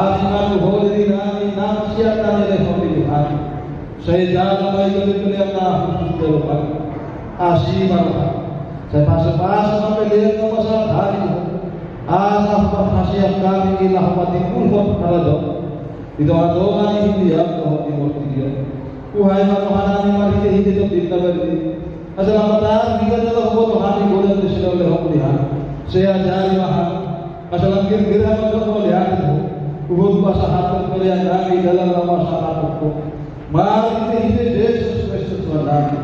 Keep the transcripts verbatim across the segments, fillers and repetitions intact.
Hami manguholi diri nami nang sian na nilehon ni Tuhan. Sai jala ma i gabe pelean na huhut jalo Tuhan. Asi ma roham. Sai pasupasu ma pelean na pasahat hami. Asa huparhasiat hami i laho patimbulhon harajaon i di tongatonga ni huriam dohot di portibi on. Huhai ma roha nami marhitehite Tondi na badia i. Asa lam patar hita jala huboto hami godang ni silehonlehonmu di hami. Sai ajari ma hami. Asa lam girgir hami jala mauliate tu ho. Huhut pasahathon pelean nami jala lam pasahathon ho. Marhitehite Jesus Kristus Tuhan nami.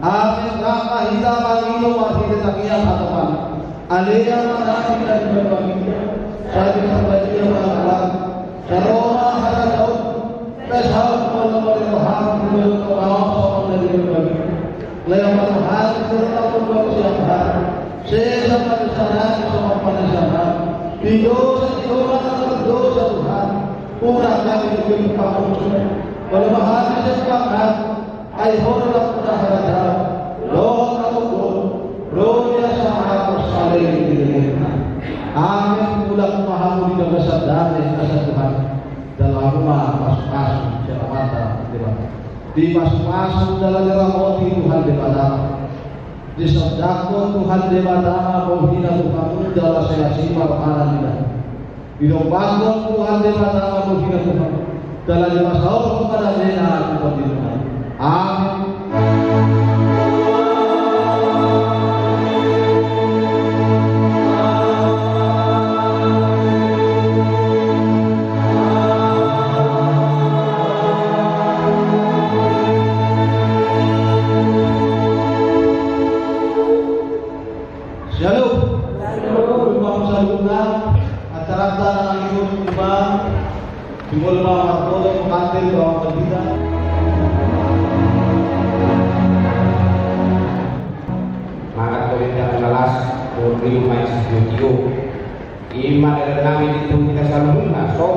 Amen. Rap ma hita mangido marhite tangiang hata pan. Ale Ama nami na di banua ginjang, sai diparbadia ma goarmu. Sai ro ma harajaonmu. Sai saut ma lomo ni roham di banua tonga on songon na di banua ginjang. Lehon ma tu hami sipanganon nami siapari. Sesa ma dosa nami songon panesanami di dosa ni dongan na mardosa tu hami. Unang hami dengke tu pangunjunan, jalo ma hami sian pangago. Ai Ho do nampuna harajaon dohot hagogoon, ro di asa mangapos saleleng di lelengna. Amen. Mulak ma hamu di bagasan dame ni Tuhan. Jalo hamu ma pasupasu sian Amanta Debata. Dipasupasu jala diramoti Tuhan Debata. Disondangkon Tuhan Debata ma bohina tu hamu jala sai asi ma rohana di hamu. Didompakhon Tuhan Debata ma bohina tu hamu. Jala dipasaorhon ma damena tu tondim. Amen. Shalom. Shalom. Shalom. Acara kita anak ibu, Imam, Imam Martolo, pengantin, Bapak Pendeta. Mangat pemerintah na las, murni main studio. Ima dalan nami di tung kita saluhutna, so